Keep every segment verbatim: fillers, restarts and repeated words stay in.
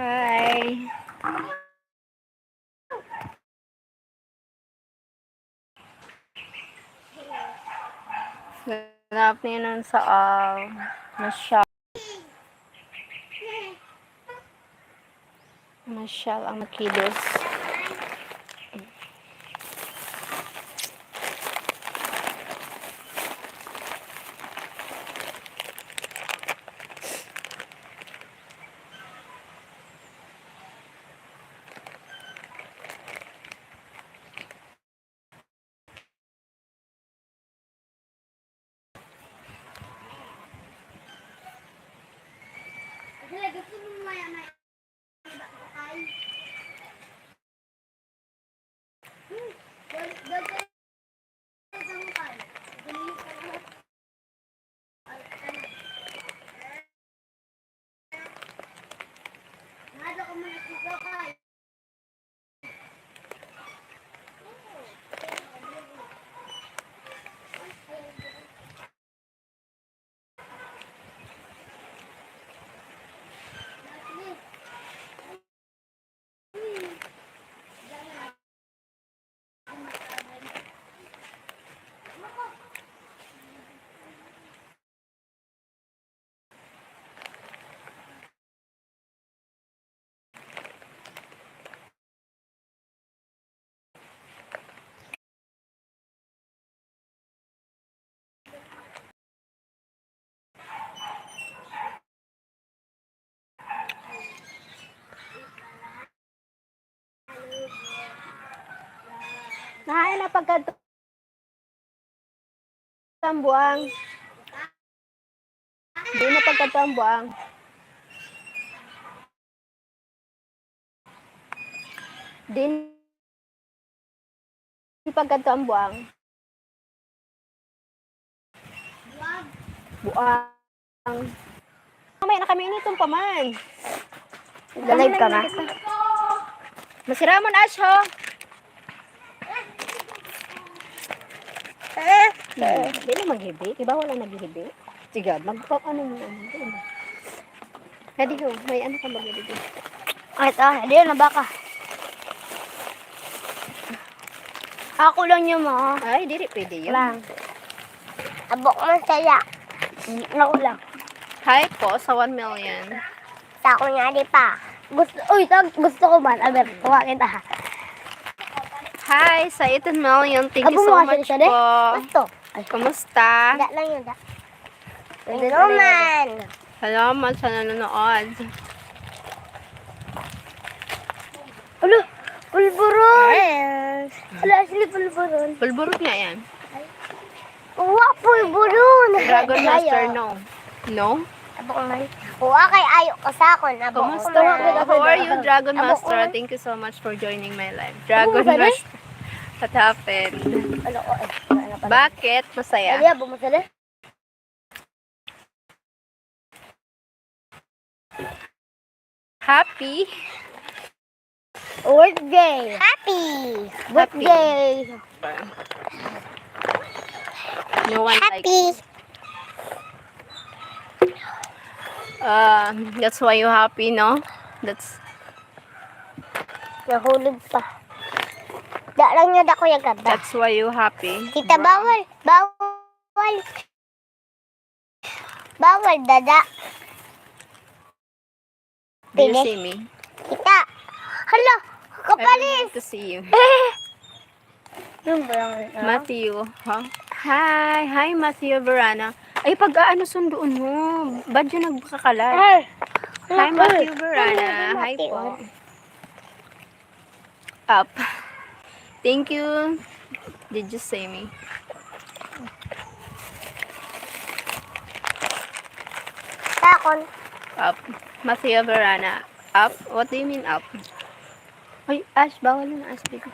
Hi. Good afternoon sa all. Masyal. Masyal ang nakilos. Nahain na pagkadto ang buang. Di na pagkadto ang buang. Di na pagkadto ang buang. Buang. Mamaya na kami, initon pa man. Galive ka, ma? Masiramon, Ash, ho. Eh, eh, di na maghibi. Di ba wala naghihibi? Sige, mag-, ano mo, ano, ano. Hadi ho, may ano ka maghibi? Ay, ito, hadi na baka. Ako lang yun, ma. Ay, diri pwede yun. Lang. Abok mo saya. Ako lang. Hi po sa one million. Sa ako nga, di pa. Gusto, uy, sa, gusto ko man. Aber, kuha kita, ha. Hi sa eighteen million. Thank you Abo mo so kasi much siya, de? po. Gusto. Ay. Kumusta? Da lang yun, da. Thank you, Roman. Salamat sa nanonood. Alo, pulburon. Yes. Alo, Ashley, pulburon. Pulburon nga yan. Wa, pulburon. Dragon Master, no. No? Abo ko man. Wa kay ayo ka sa akon. Abo ko Kumusta man. po? How are you, Dragon Abo ko Master? man. Thank you so much for joining my live. Dragon Abo ko man. Master. What happened? Ano ko eh? Ano pa? Bakit? Masaya? Ay, abo mo sila? Happy? Birthday. Happy. Birthday. No one Happy. Likes. Um, that's why you happy, no? That's Nahulog pa. Da lang niya da, Kuya Gab, da. That's why you happy. Tita, bawal. Bawal. Bawal, dada. Do you Pili. see me? Kita. Hala, I don't kapalis. want to see you. Eh. Yun ba lang, ah? Matthew, ha? Hi, hi, Matthew Verana. Ay, pag-aano sundoon mo? Badyo nagkakalat. Ay. Hi, Ay. Matthew Verana. Ay, Hi Matthew. po. Up. Thank you. Did you see me? Takon. Up. Matthew Verana. Up? What do you mean up? Ay, Ash, bawal yun, Ash, dito.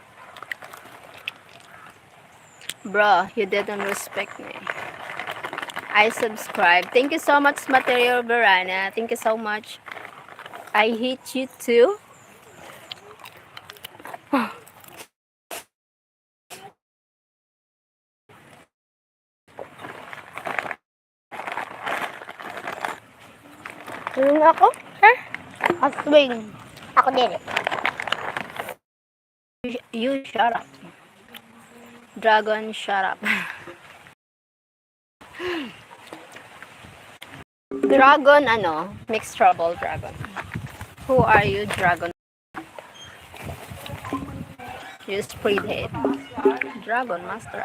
Bro, you didn't respect me. I subscribe. Thank you so much, Matthew Verana. Thank you so much. I hate you too. Tulong ako, ha? Swing. Ako din. You shut up. Dragon, shut up. Dragon, ano? Mixed trouble, dragon. Who are you, dragon? You spread hate. Dragon master.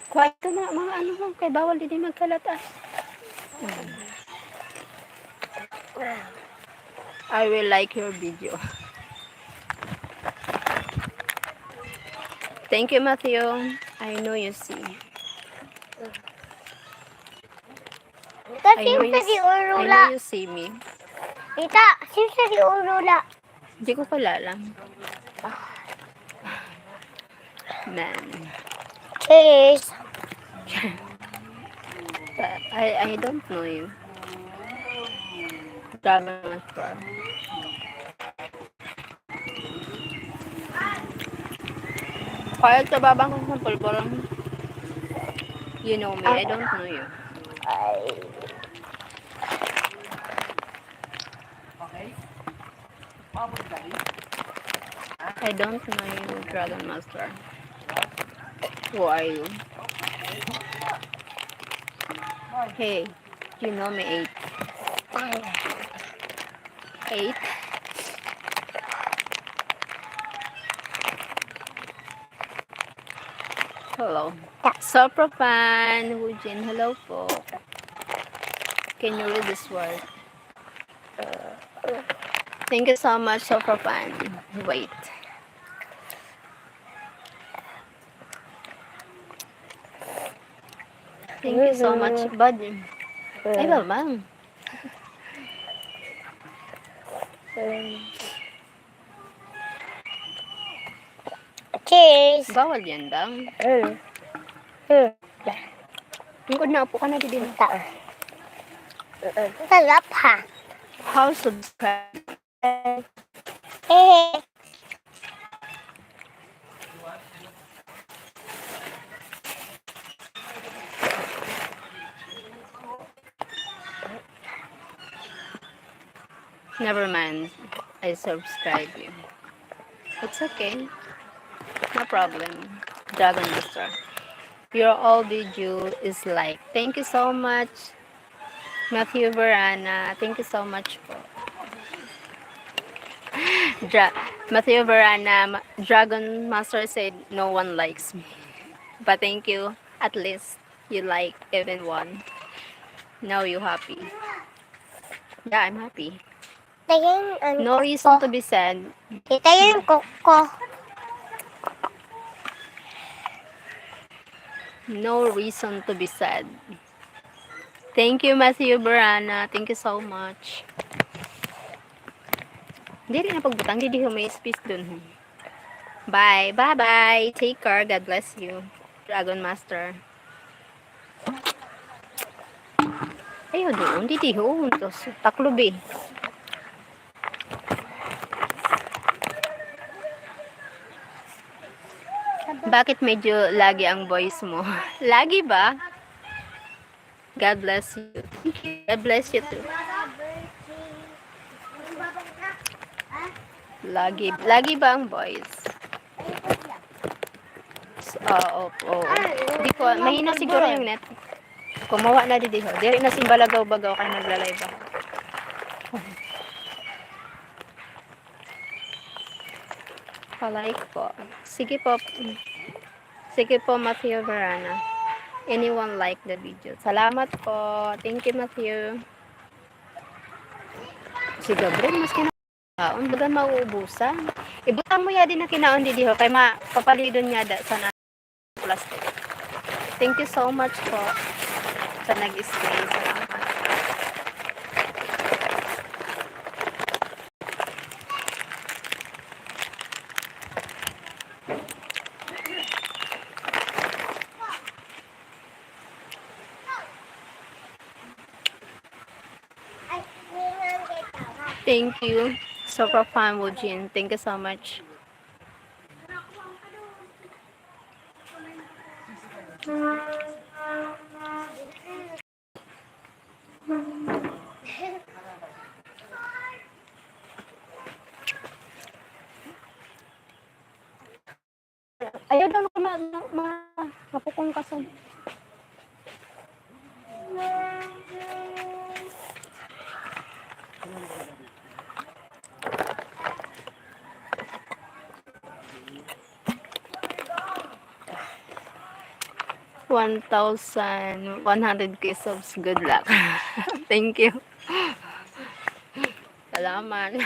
Quiet ka na, mga ano mo, kay bawal din magkalat, ah. I will like your video. Thank you, Matthew. I know you see. Ito, I know you, si Urula. I know you see me. Ita, si Urula. Hindi ko kilala. Man. Cheers. I, I don't know you. Drama Master. Kaya sa babang sa pulburon. You know me, I don't know you. I don't know you, Dragon Master. Who are you? Hey, you know me, eight. Eight. Hello. Soprofan, Wujin, hello po. Can you read this word? Thank you so much, Soprofan. Wait. Thank you so much, bud. Ay, babang. Cheers. Bawal yan, dang. Mm. Mm. Lingkod na, upo ka na, didi. Ta-, mm. Sarap, ha? How subscribe? Eh. Never mind. I subscribe you. It's okay. No problem. Dragon Master. Your all video is like. Thank you so much. Matthew Verana, thank you so much po. Dra- Matthew Verana, Ma- Dragon Master said no one likes me. But thank you. At least you like even one. Now you happy. Yeah, I'm happy. Ito yung ano No reason to be sad. Ito yung kuko. No reason to be sad. Thank you, Matthew Berana. Thank you so much. Diri na pagbutang, didi ho, may space dun. Bye. Bye-bye. Take care. God bless you. Dragon Master. Ayaw doon. Didi ho. Tapos, taklob eh. Bakit medyo laggy ang voice mo? Laggy ba? God bless you. God bless you too. Laggy, laggy ba ang voice? Oo, oo. Di ko, mahina siguro yung net. Kumawa na didi ho. Diri na simbalagaw-bagaw kayo naglalay ba? Pa-like po. Sige po. Sige po, Matthew Verana. Anyone like the video? Salamat po. Thank you, Matthew. Si Gabriel, mas kinakaon. Baga mauubusan. Ibutang mo yadi na kinaon didi ho. Kay mapapalidon niya da sana plastic. Thank you so much po sa nag-stay. Salamat. Thank you. Super fun, Wujin. Thank you so much. Kung kasag- One thousand one hundred K subs. Good luck. Thank you. Salamat.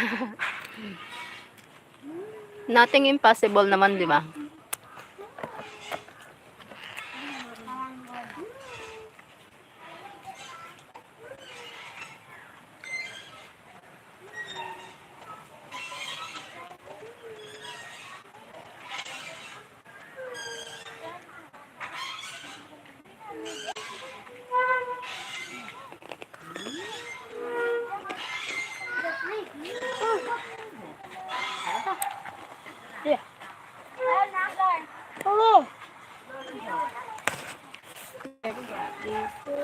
Nothing impossible naman, di ba?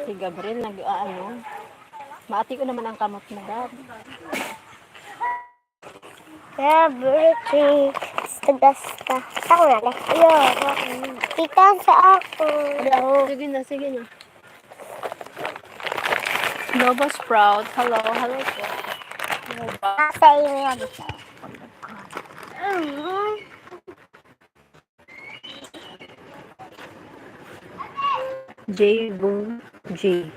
Si Gabriel nag-aano. Maati ko naman ang kamot mo, Gab. Everything is the best. Ako na, guys. Iyo. Ikaw sa ako. Sige na, sige na. Nova Sprout, hello, hello po. Nasa iyo yan. J Bo G.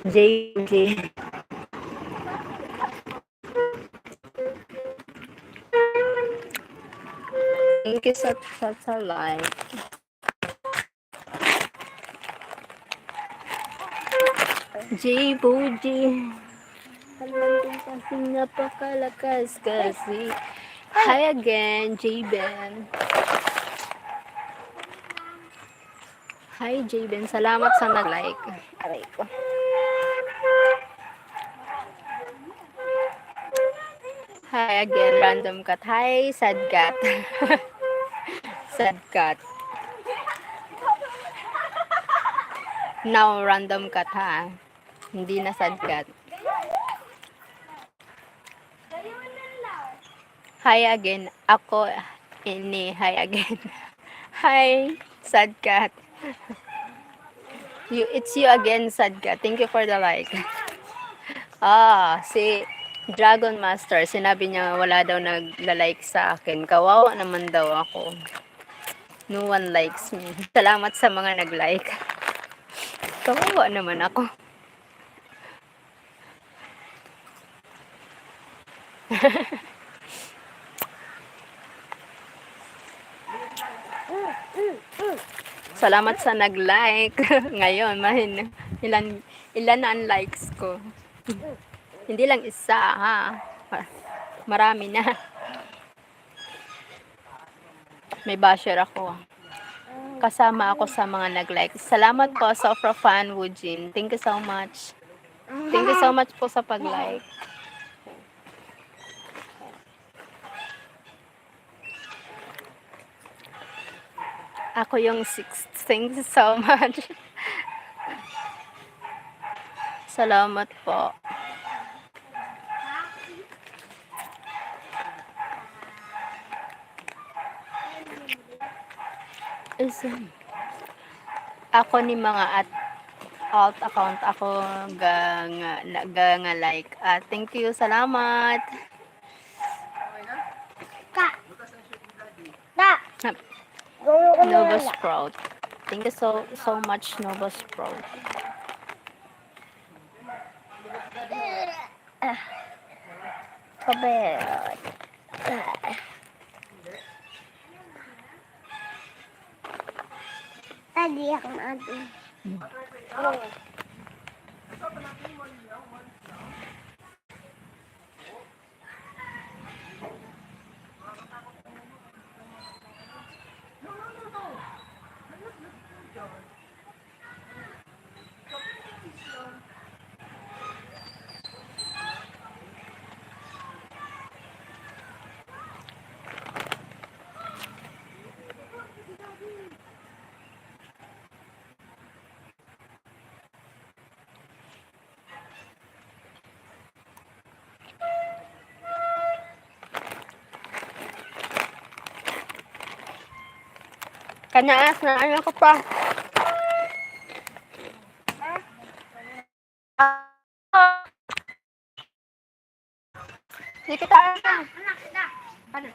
J G. Thank you sa, sa, sa like. J Bougie. Talagang kasi napakalakas kasi. Hi again, J Ben. Hi, J Ben. Salamat sa nag-like. Aray ko. Hi again, random cat. Hi, sad cat. Sad cat. Now, random cat, ha? Hindi na sad cat. Hi again. Ako ini. Hi again. Hi, sad cat. You, it's you again, sad cat. Thank you for the like. Ah, si Dragon Master, sinabi niya wala daw nagla-like sa akin. Kawawa naman daw ako. No one likes me. Salamat sa mga nag-like. Kawawa naman ako. Salamat sa nag-like. Ngayon, mahin-, ilan, ilan na ang likes ko? Hindi lang isa, ha? Marami na. May basher ako. Kasama ako sa mga nag-like. Salamat po, Sofra fan, Woojin. Thank you so much. Thank you so much po sa pag-like. Ako yung six. Thank you so much. Salamat po. Is, ako ni mga at alt account ako ga, nga, na, ga, nga like. Ah, thank you, salamat. Ka. Ka. Nova Sprout. Thank you so, so much, Nova Sprout. Ah. Kabe. Ah. Adi ako na adi. Kanaas na, ano ko pa? Di kita ano. Ano?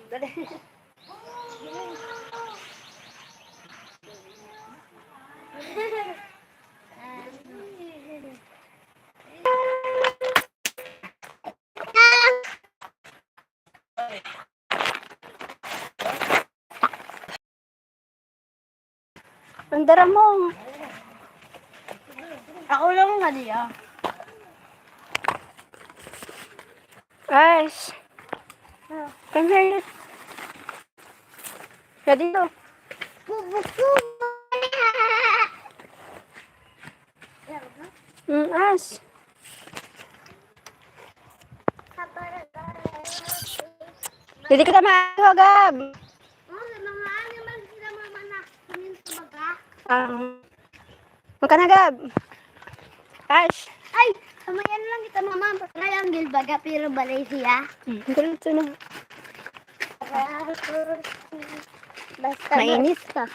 Dali. Ang dara mo. Ako lang nga diya. Guys. Come here. Ready to. Mm, as. Dili kita maayo, Gab. Oh, sa mga animal sila, mama, na. Kunin sa baga. Ah. Magka na, Gab? Ash. Ay, kamayan lang kita, mama. Triangle baga, pero balay siya. Hmm, ganun siya na. Basta mainit ka.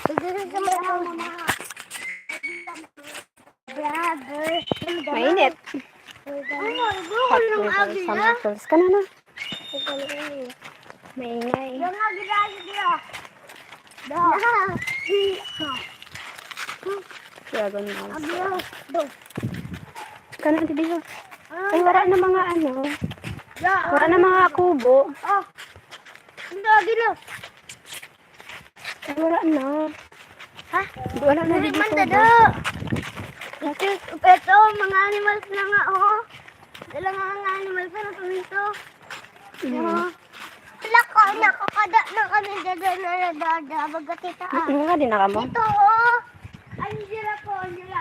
Siguro sa mga mama. Brother. Mainit. Ano, ibo ko Hot ng noodles, agila. Summer noodles. Ka na na. Maingay. Yung agila, agila. Da. Dragon mouse. Agila. Do. Ka na, Ate Bea. Ah. Ay, wala na mga ano. Da. Wala na mga kubo. Ah. Hindi, agila. Ay, wala na. Ha? Wala na. Dili dito man, dada. Ito, ito, mga animals na nga, oh. Dala nga ang animals na paminto. Mm. Oh. Wala ko, nakakada na kami, dada, na, dada, dada, baga kita, ah. Mga din na kamo? Ito, oh. Angela po, Angela.